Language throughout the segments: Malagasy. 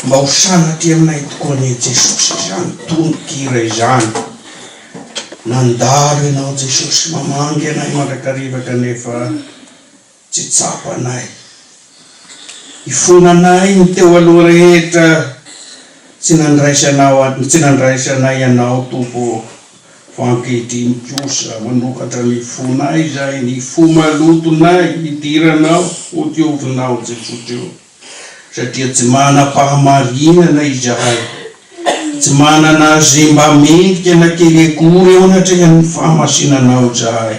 Mba ho sanatria aminay tokoa anie Jesosy izany tononkira izany. Nandalo Ianao Jesosy mamangy anay mandrakariva kanefa tsy tsapanay. Ifonanay ny teo aloha rehetra tsy nandraisanao tsy nandraisanay Anao Tompo ô. Fa ankehitriny kosa manokatra ny fonay izahay, ny fo malotonay hidiranao ho diovinao Jesosy ô. Satria tsy manam-pahamarinana izahay, tsy manana izay mba mendrika na kely akory eo anatrehan'ny fahamasinanao izahay.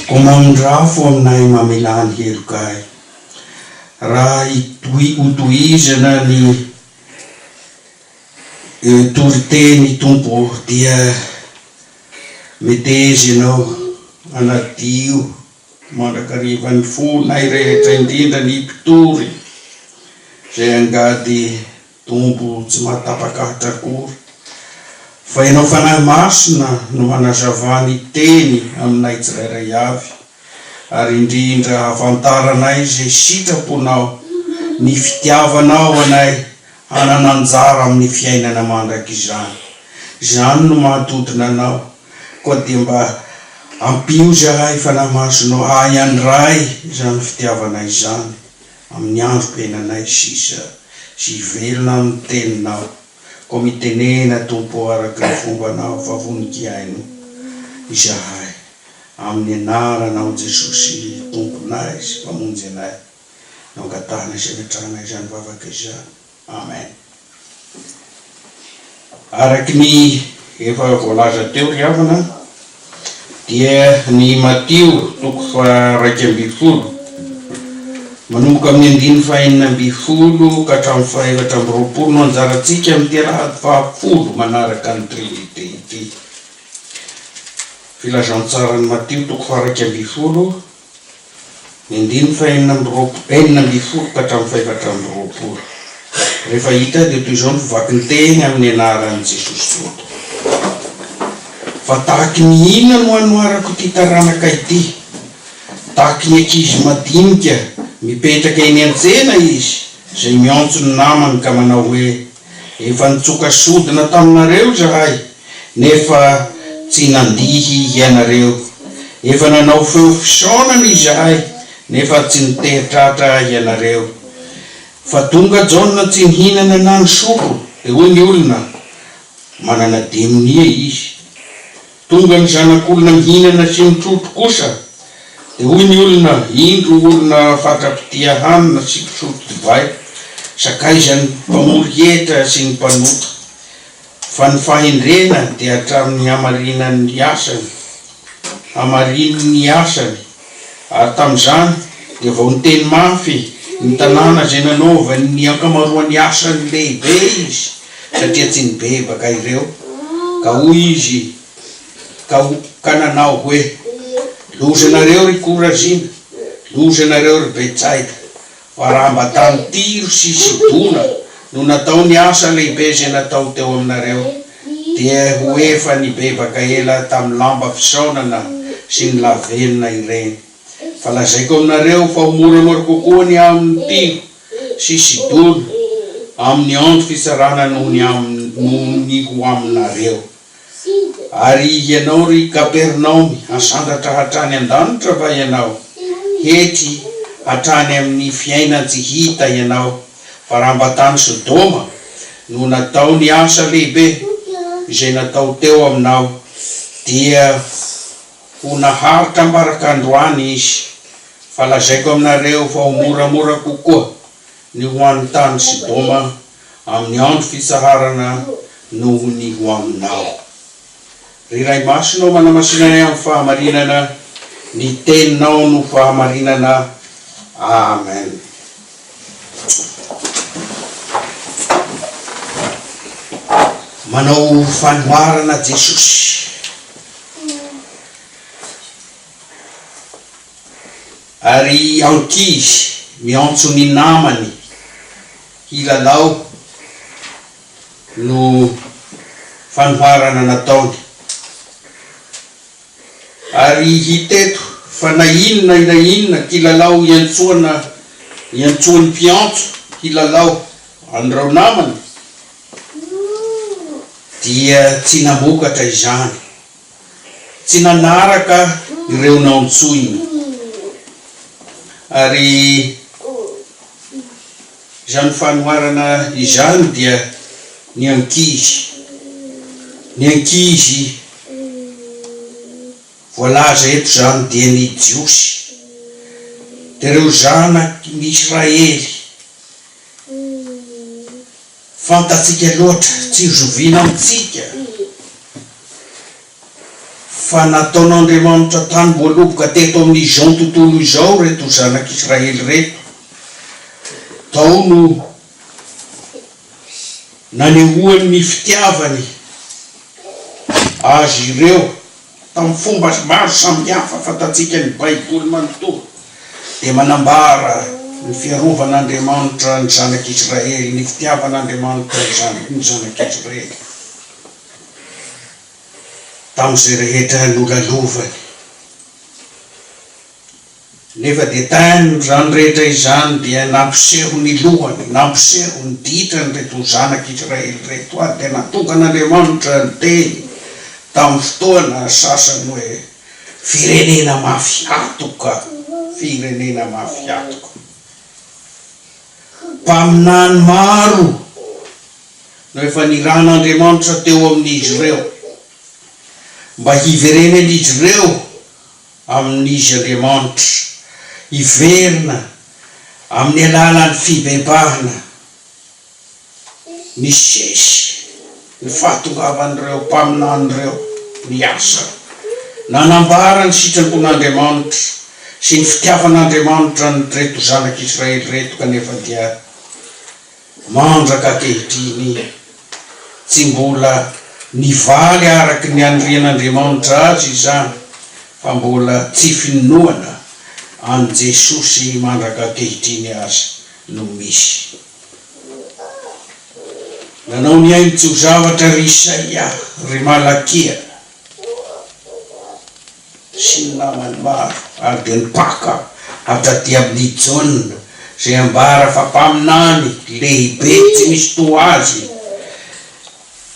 Koa mamindrafo aminay mamelà ny helokay. Raha hotohizana ny toriteny Tompo ô, dia meteza Ianao hanadio mandrakariva ny fonay rehetra indrindra ny mpitory izay angady Tompo tsy mahatapak'ahitra akory fa Ianao Fanahy Masina no manazava ny teny aminay tsirairay avy ary indrindra ahafantaranay izay sitraponao, ny fitiavanao anay hanana anjara amin'ny fiainana mandrakizany. Izany no mahatodina anao. Koa dia mba ampio izahay Fanahy Masinao hahay handray izany fitiavana izany amin'ny androm-piainanay sisa sy hivelona amin'ny Teninao. Koa mitenena Tompo araka ny fombanao fa vonon-kihaino izahay. Amin'ny anaranao Jesosy Tomponay sy Mpamonjy anay no angatahana sy ametrahana izany vavaka izany. Amen. Araky ny efa voalaza teo ry havana dia ny Matio toko faha-11 manomboka amin'ny andininy faha-16 ka hatramin'ny faha-24 no anjarantsika amin'ity alahady fahafolo manaraka ny Trinite ity. Filazantsaran'i Matio toko faha-11 Ny andininy fahenina amby roapolo, 16 ka hatramin'ny faha-24. Rehefa hita dia toy izao ny fivaky ny teny amin'ny anaran'i Jesosy Tompo. Fa tahaky ny inona no hanoharako ity taranaka ity? Tahaky ny ankizy madinika mipetraka eny an-tsena izy, izay miantso ny namany ka manao hoe, Efa nitsoka sodina taminareo izahay, nefa tsy nandihy hianareo. Efa nanao feo fisaonana izahay, nefa tsy nitehi-tratra hianareo. Fa tonga Jaona tsy nihinana na nisotro, dia hoy ny olona, Manana demonia izy. Tonga ny Zanak'olona mihinana sy mitrotro kosa, dia hoy ny olona, Indro olona fatra-pitia hanina sy mpisotro divay, sakaizan'ny mpamory hetra sy ny mpanota. Fa ny fahendrena dia hatramin'ny hamarinan'ny asany, hamarinin'ny asany. Ary tamin'izany dia vao niteny mafy ny tanàna izay nanaovany ny ankamaroan'ny asany lehibe izy, satria tsy nibebaka ireo, ka hoy izy, ka ka nanao hoe, Lozanareo ry Korazina, lozanareo ry Betsaida, fa raha mba tany Tyro sy Sidona no natao ny asa lehibe izay natao teo aminareo, dia ho efa nibebaka ela tamin'ny lamba fisaonana sy ny lavenona ireny. Fa lazaiko aminareo fa ho moramora kokoa ny amin'i Tyro sy Sidona amin'ny andro fitsarana noho ny noho ny ho aminareo. Ary ianao ry Kapernaomy, hasandratra hatrany an-danitra va ianao? Hety hatrany amin'ny fiainan-tsy hita ianao. Fa raha mba tany Sodoma no natao ny asa lehibe izay natao teo aminao, dia ho naharitra ambaraka androany izy. Fa lazaiko aminareo fa ho moramora kokoa ny ho an'ny tany Sodoma amin'ny andro fitsaharana noho ny ho aminao. Ry Ray Masina ô manamasina anay amin'ny fahamarinana, ny Teninao no fahamarinana. Amen. Manao fanoharana Jesosy. Ary ankizy miantso ny namany hilalao no fanoharana nataony. Ary hita eto fa na inona na inona kilalao iantsoana iantsoan'ny mpiantso hilalao. an'ireo namany dia tsy namokatra izany, tsy nanaraka ireo nantsoiny. Ary izany fanoharana izany dia ny ankizy, ny ankizy voalaza eto izany dia ny Jiosy, dia ireo zanaky ny Israely. Fantatsika loatra, tsy zoviana amintsika, fa nataon'Andriamanitra tanim-boaloboka teto amin'izao tontolo izao ireto zanak'Israely ireto. Tao no nanehoany ny fitiavany azy ireo. Tamin'ny fomba maro samihafa fantatsika ny Baiboly manontolo dia manambara ny fiarovan'Andriamanitra ny zanak'Israely, ny fitiavan'Andriamanitra ny zanak'Israely tamin'izay rehetra nolalovany. Nefa dia tamin' izany rehetra izany dia nampiseho ny lohany, nampiseho ny ditrany ireto zanak' Israely ireto, ary dia nahatonga an' Andriamanitra niteny tamin' ny fotoana sasany hoe, Firenena mafy hatoka, firenena mafy hatoka. Mpaminany maro no efa nirahan' Andriamanitra teo amin' izy ireo, mba hiverenan' izy ireo amin'Izy Andriamanitra, hiverina amin'ny alalan'ny fibebahana, nisesy ny fahatongavan'ireo mpaminany ireo niasa, nanambara ny sitrapon'Andriamanitra sy ny fitiavan'Andriamanitra an'ireto zanak'Israely ireto kanefa dia Mandraka ankehitriny, tsy mbola nivaly araka ny anirian'Andriamanitra azy izany fa mbola tsy finoana an'i Jesosy mandraka ankehitriny aza no misy. Nanao ny ainy tsy ho zavatra ry Isaia, ry Malakia. sy ny namany maro, ary dia nipaka hatraty amin'i Jaona, izay ambara fa mpaminany lehibe tsy misy toa azy,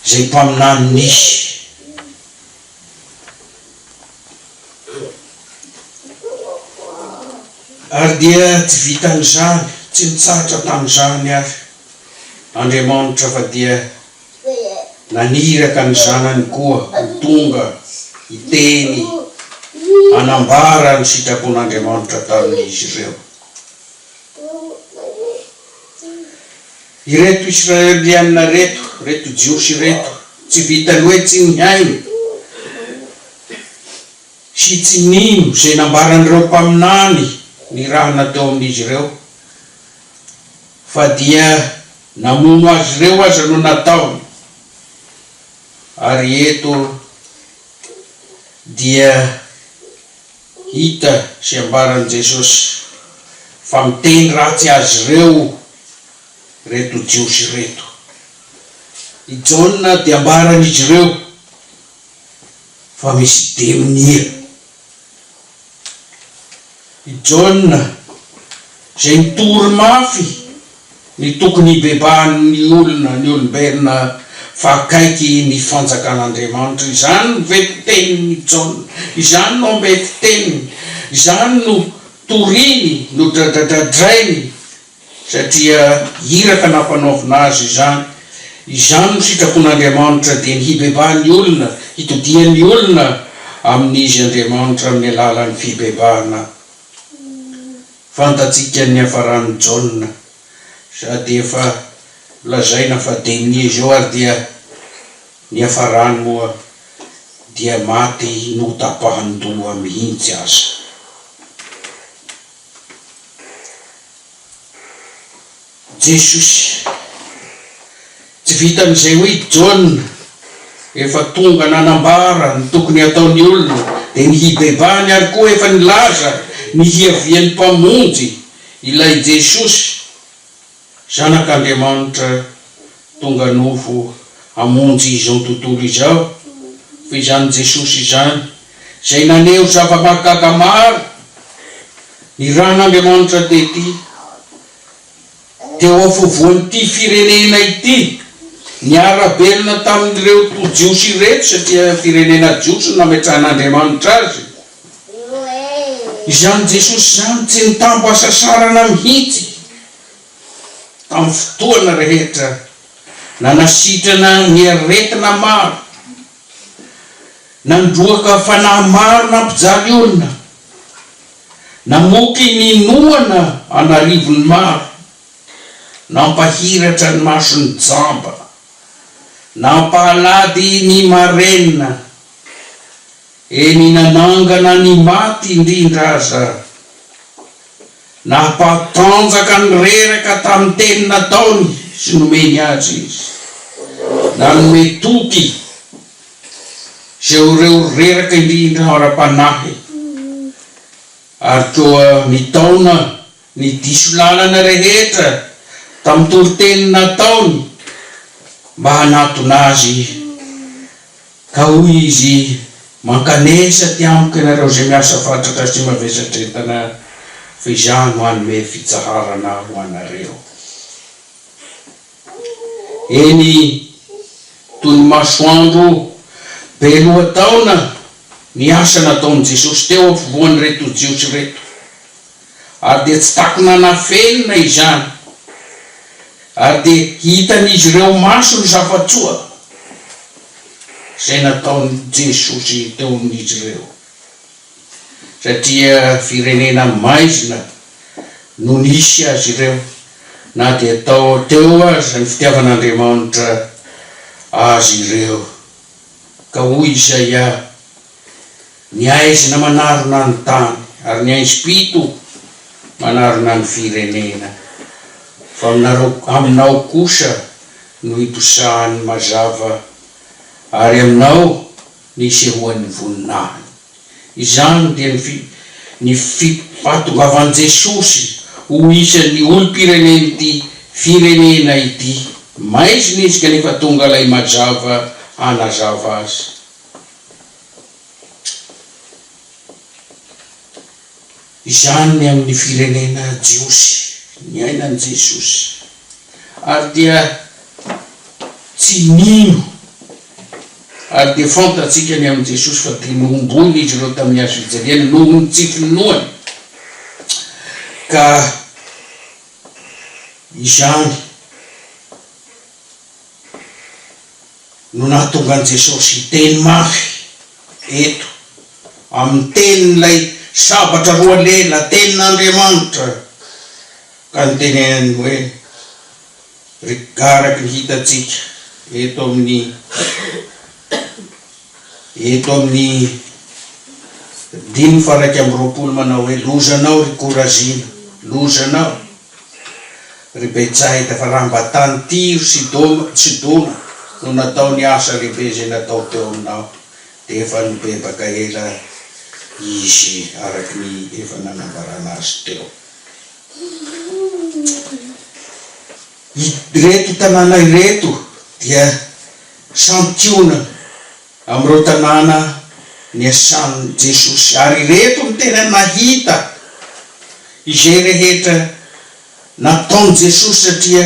izay mpaminany nisy. Ary dia tsy vitan'izany, tsy nitsahatra tamin'izany ary Andriamanitra fa dia Naniraka ny Zanany koa ho tonga hiteny hanambara ny sitrapon'Andriamanitra tamin'izy ireo. Ireto Israeliana ireto, ireto Jiosy ireto, tsy vitan'ny hoe tsy nihaino sy tsy nino izay nambaran'ireo mpaminany nirahina teo amin'izy ireo, fa dia Namono azy ireo aza no nataony, ary eto dia hita sy ambaran'i Jesosy fa miteny ratsy azy ireo ireto Jiosy ireto. I Jaona dia ambaran'izy ireo fa misy demonia. I Jaona, izay nitory mafy ny tokony hibebahan'ny olona, ny olombelona fa akaiky ny fanjakan'Andriamanitra. Izany no ventin-tenin'i Jaona, izany no ambentin-teniny, izany no toriny, nodradradradrainy Satria iraka nampanaovina azy izany. Izany no sitrapon'Andriamanitra, dia ny hibebahan'ny olona, hitodian'ny olona amin'Izy Andriamanitra amin'ny alalan'ny fibebahana. Fantatsika ny niafaran'i Jaona, sady efa lazaina fa demie izao ary dia niafarany moa dia maty notapahan-doha mihitsy aza. Jesosy. Tsy vitan'izay hoe i Jaona efa tonga nanambara ny tokony hataon'ny olona dia ny hibebahany ary koa efa nilaza ny hiavian'ny Mpamonjy ilay Jesosy Zanak'Andriamanitra tonga nofo hamonjy izao tontolo izao, fa izany Jesosy izany, izay naneho zava-mahagaga maro, ny ran'Andriamanitra tety. Teo afovoan'ity firenena ity, niara-belona tamin'ireo Jiosy ireto, satria firenena Jiosy no nametrahan'Andriamanitra azy. Izany Jesosy izany tsy nitambo hasasarana mihitsy tamin'ny fotoana rehetra nanasitrana ny aretina maro, nandroaka fanahy maro nampijaly olona, namoky ny noana an'arivony maro, nampahiratra ny mason'ny jamba, nampahalady ny marenina, Eny nanangana ny maty indrindra aza. Nampatanjaka ny reraka tamin'ny teny nataony sy nomeny azy izy. Nanome toky izay ho ireo reraka indrindra ara-panahy ary koa nitaona ny diso lalana rehetra tamin'ny toriteny nataony mba hanatona azy Ka hoy izy, Mankanesa aty amiko ianareo izay miasa fatratra sy mavesatra entana, fa izaho no hanome fitsaharana ho anareo. Eny, toy ny masoandro be lohataona ny asa nataon'i Jesosy teo afovoan'ireto Jiosy ireto, ary dia tsy takona nafenina izany, ary dia hitan'izy ireo maso ny zava-tsoa izay nataon'i Jesosy teo amin'izy ireo, satria firenena maizina no nisy azy ireo, na dia tao teo aza ny fitiavan'Andriamanitra azy ireo. Ka hoy Isaia, Ny haizina manarona ny tany, ary ny haizim-pito manarona ny firenena, fa aminareo, aminao kosa no hiposahan'ny mazava, ary aminao ny hisehoan'ny voninahiny. Izany dia ny fi, ny fi, fahatongavan'i Jesosy ho isan'ny olom-pirenen'ity firenena ity. Maizina izy kanefa tonga ilay mazava hanazava azy. Izany ny amin'ny firenena jiosy niainan'i Jesosy. Ary dia tsy nino, ary dia fantatsika ny amin'i Jesosy fa dia nohomboina izy ireo tamin'ny hazo fijaliana noho ny tsy finoany. Ka izany. No nahatonga an'i Jesosy hiteny mafy eto amin'ny tenin'ilay sabatra roa lela, tenin'Andriamanitra, ka nitenenany hoe, Ry araka ny hitantsika eto amin'ny eto amin'ny andininy faha-21 manao hoe, Lozanao ry Korazina, lozanao! Ry Betsaida, fa raha mba tany Tyro sy Doma, Sidona, no natao ny asa lehibe izay natao teo aminao, dia efa nibebaka ela izy, araka ny efa nanambarana azy teo. Ireto tanàna ireto dia santionany amin'ireo tanàna niasan'i Jesosy, ary ireto no tena nahita izay rehetra nataon'i Jesosy satria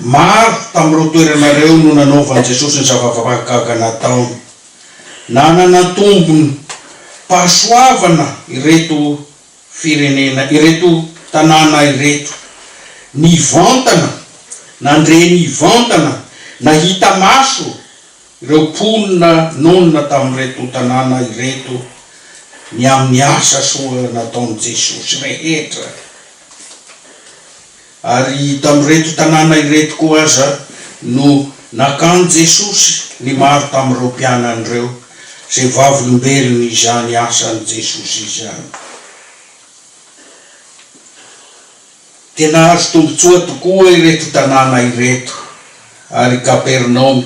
maro tamin'ireo toerana ireo no nanaovan'i Jesosy ny zava-mahagaga nataony. Nanana tombom-pahasoavana ireto firenena, ireto tanàna ireto. Nivantana, nandre nivantana, nahita maso ireo mponina nonina tamin'ireto tanàna ireto ny amin'ny asa soa nataon'i Jesosy rehetra. Ary tamin'ireto tanàna ireto koa aza no nakan'i Jesosy ny maro tamin'ireo mpianany ireo, izay vavolombelon'izany asan'i Jesosy izany. Dia nahazo tombontsoa tokoa ireto tanàna ireto, ary i Kapernaomy.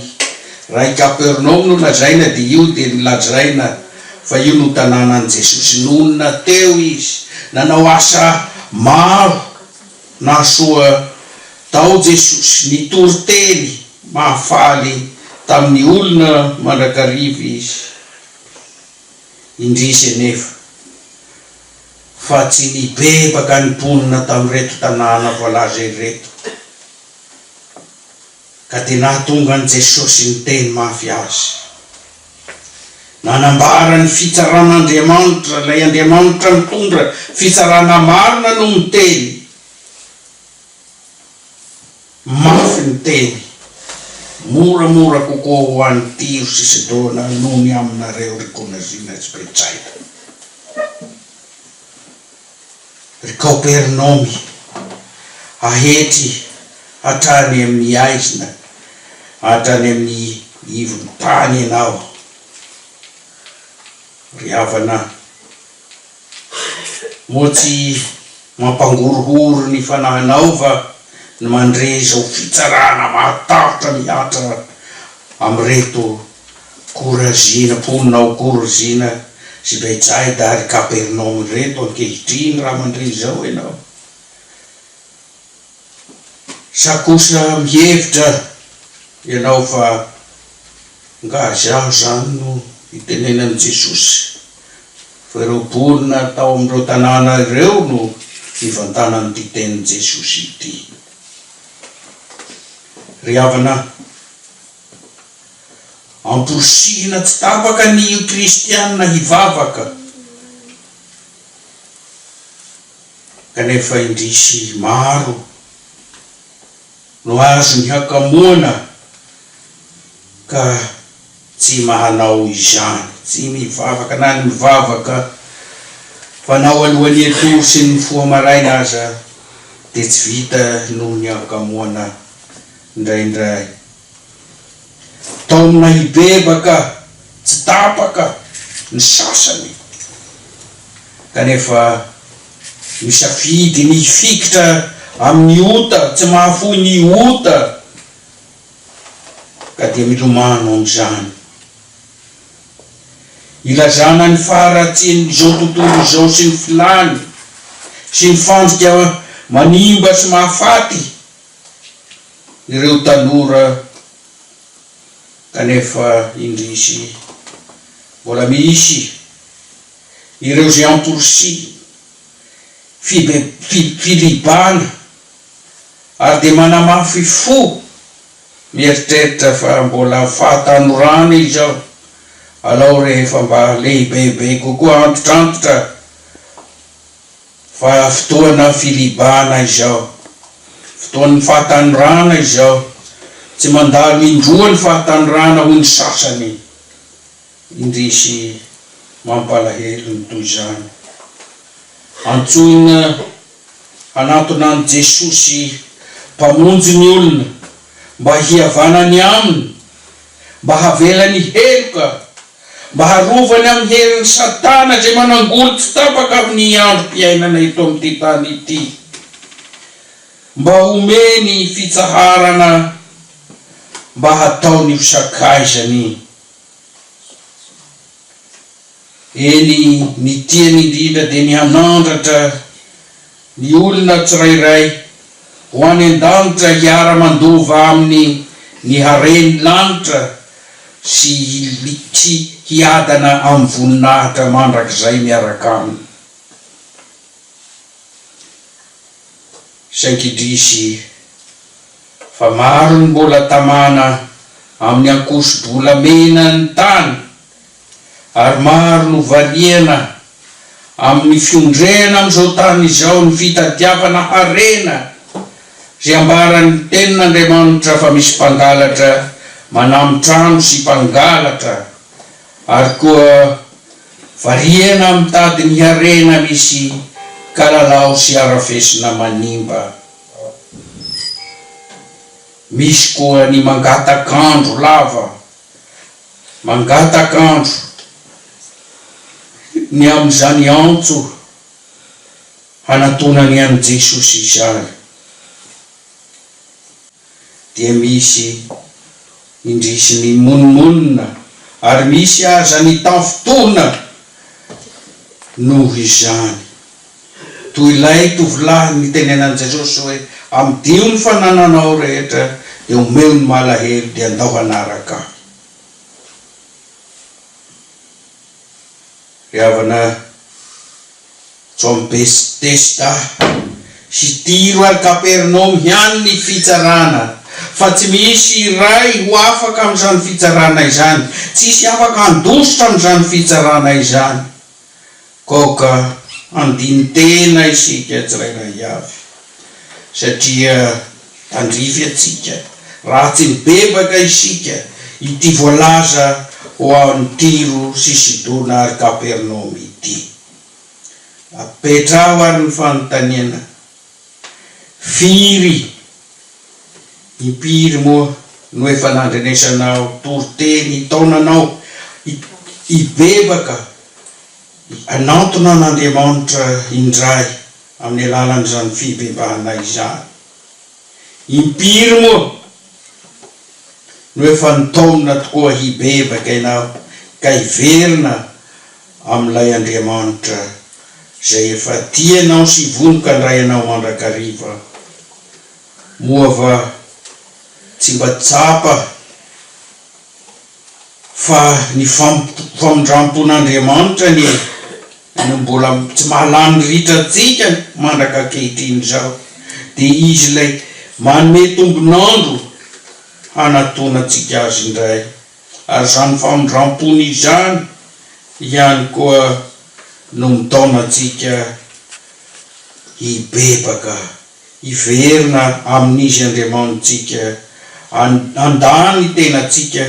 Raha i Kapernaomy no lazaina dia io dia nolazaina fa io no tanànan'i Jesosy. Nonina teo izy, nanao asa maro nahasoa tao Jesosy, nitory teny mahafaly tamin'ny olona mandrakariva izy. Indrisy anefa fa tsy nibebaka ny mponina tamin'ireto tanàna voalaza ireto. Ka dia nahatonga an'i Jesosy niteny mafy azy. Nanambara ny fitsaran'Andriamanitra, ilay Andriamanitra mitondra fitsarana marina no miteny. Mafy ny teny. Moramora kokoa ho an'i Tyro sy Sidona noho ny aminareo, ry Konazina sy Betsaida. Ry Kaopernaomy, ahetry hatrany amin'ny haizina, hatrany amin'ny ivon'ny tany ianao. Ry havana, moa tsy mampangorohoro ny fanahinao va ny mandre izao fitsarana mahatahotra mihatra amin'ireto Korazina, mponina ao Korazina sy Betsaida ary Kapernaomy ireto ankehitriny raha mandre izao ianao? Sa kosa mihevitra ianao fa nga izaho izany no itenenan'i Jesosy fa ireo mponina tao amin'ireo tanàna ireo no nivantanan'ity tenin'i Jesosy ity? Ry havana, Amporisihina tsy tapaka ny kristiana hivavaka, kanefa indrisy maro no azon'ny hakamoana ka tsy mahanao izany, tsy mivavaka na ny mivavaka fanao alohan'ny hatory sy ny mifoha maraina aza dia tsy vita noho ny hakamoana indraindray. Taomina hibebaka tsy tapaka ny sasany, kanefa misafidy ny hifikitra amin'ny ota, tsy mahafoy ny ota, ka dia milomano amin'izany. Ilazana ny faharatsian'izao tontolo izao sy ny filany sy ny fandrika manimba sy mahafaty ireo tanora kanefa indrisy mbola misy ireo izay amporisihina fibe filibana ary dia manamafy fo mieritreritra fa mbola fahatanorana izao alao rehefa mba lehibebe kokoa antitrantitra Fa fotoana filibana izao. Fotoan'ny fahatanorana izao. Tsy mandalo indroa ny fahatanorana hoy ny sasany. Indrisy mampalahelo ny toy izany. Antsoina hanantona an'i Jesosy Mpamonjy ny olona mba hihavanany Aminy, mba havelany heloka Mba harovany amin'ny herin'i Satana izay manangoly tsy tapaka amin'ny androm-piainana eto amin'ity tany ity. Mba homeny fitsaharana mba hataony ho sakaizany. Eny, ny tiany indrindra dia ny hanandratra ny olona tsirairay ho any an-danitra hiara-mandova aminy ny haren'ny lanitra sy sy hiadana amin'ny voninahitra mandrakizay miaraka aminy. Saingy indrisy fa maro ny mbola tamana amin'ny ankoso-bolamena ny tany ary maro no variana amin'ny fiondrehana amin'izao tany izao ny fitadiavana harena izay ambaran'ny tenin'Andriamanitra fa misy mpangalatra manamy trano sy mpangalatra ary koa variana mitady ny harena misy kalalao sy harafesina manimba. Misy koa ny mangatak'andro lava Mangatak'andro ny amin'izany antso hanatonany an'i Jesosy izany, dia misy indrisy mimonomonona ary misy aza ny tafintohina noho izany. Toy ilay tovolahy nitenenan'i Jesosy hoe, Amidio ny fanananao rehetra, dia omeo ny malahelo, dia andao hanaraka Ahy. Ry havana, tsy ao amin'ny Betesda sy Tyro ary Kapernaomy ihany ny fitsarana, fa tsy misy iray ho afaka amin'izany fitsarana izany, tsy hisy afaka handositra amin'izany fitsarana izany. Koka handini-tena isika tsirairay avy, satria tandrify antsika raha tsy mibebaka isika ity voalaza ho an'i Tyro sy Sidona ary Kapernaomy ity. Apetraho ary ny fanontaniana, Firy, impiry moa no efa nandrenesanao toriteny hitaona anao hibebaka hanantona an'Andriamanitra indray amin'ny alalan'izany fibebahana izany? Impiry moa no efa nitaomina tokoa hibebaka ianao ka hiverina amin'ilay Andriamanitra izay efa tia anao sy vonon-kandray anao mandrakariva? Moa va tsy mba tsapa fa ny famindram-pon'Andriamanitra anie no mbola tsy mahalany ritra antsika mandraka ankehitriny izao, dia Izy ilay manome tombon'andro hanatonantsika Azy indray, ary izany famindram-pony izany ihany koa no mitaona antsika hibebaka Hiverina amin'Izy Andriamanitsika, handà ny tenantsika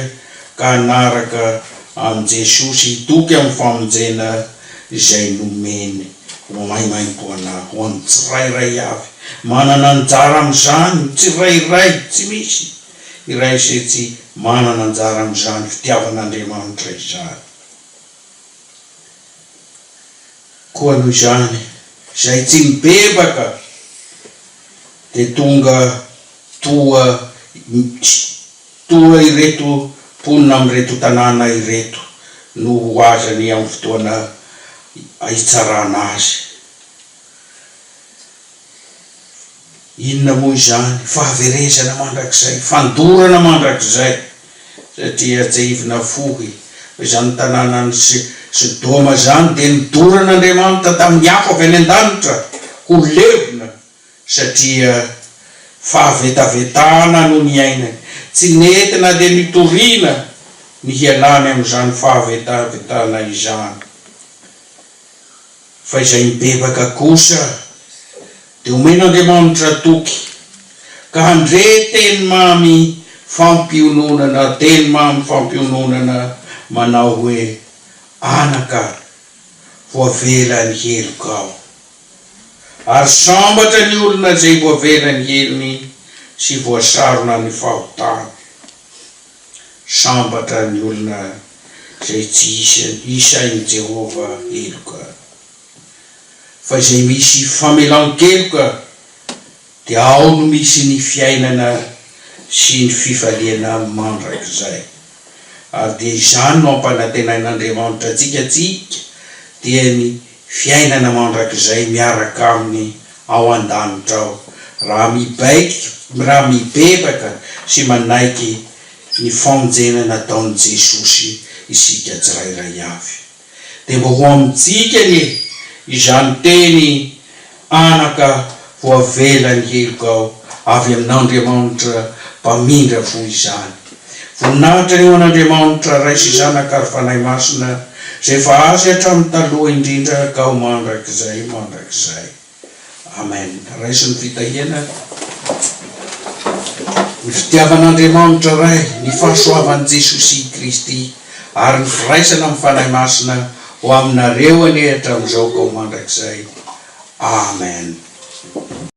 ka hanaraka an'i Jesosy hitoky amin'ny famonjena izay nomeny ho maimaimpoana ho an'ny tsirairay avy. Manana anjara amin'izany ny tsirairay, tsy misy iray izay tsy manana anjara amin'izany fitiavan'Andriamanitra izany. Koa noho izany, izay tsy mibebaka dia tonga toa toa ireto mponina amin'ireto tanàna ireto no ho azany amin'ny fotoana hitsarana azy. Inona moa izany? Fahaverezana mandrakizay, fandorana mandrakizay, satria tsiahivina fohy fa izany tanànan'i Sodoma izany dia nodoran'Andriamanitra tamin'ny afo avy any an-danitra ho levona, satria fahavetavetana no niainany, tsy nety na dia nitoriana ny hialany amin'izany fahavetavetana izany. Fa izay mibebaka kosa dia omen'Andriamanitra toky, ka handre teny mamy fampiononana, teny mamy fampiononana manao hoe, Anaka, voavela ny helokao. Ary sambatra ny olona izay voavela ny helony sy voasarona ny fahotany. Sambatra ny olona izay tsy isain'i Jehovah heloka. Fa izay misy famelan-keloka, dia ao no misy ny fiainana sy ny fifaliana mandrakizay. Ary dia izany no ampanantenain'Andriamanitra antsika antsika, dia ny fiainana mandrakizay miaraka Aminy ao an-danitra ao, raha mibaiko, raha mibebaka sy manaiky ny famonjena nataon'i Jesosy isika tsirairay avy. Dia mba ho amintsika anie izany teny anaka voavela ny helokao avy amin'Andriamanitra mpamindra fo izany. Voninahitra anie ho an'Andriamanitra Ray sy Zanaka ary Fanahy Masina izay efa Azy hatramin'ny taloha indrindra ka ho mandrakizay mandrakizay. Amen. Raiso ny fitahiana, ny fitiavan'Andriamanitra Ray, ny fahasoavan'i Jesosy Kristy ary ny firaisana amin'ny Fanahy Masina ho aminareo anie hatramin'izao ka ho mandrakizay. Amen.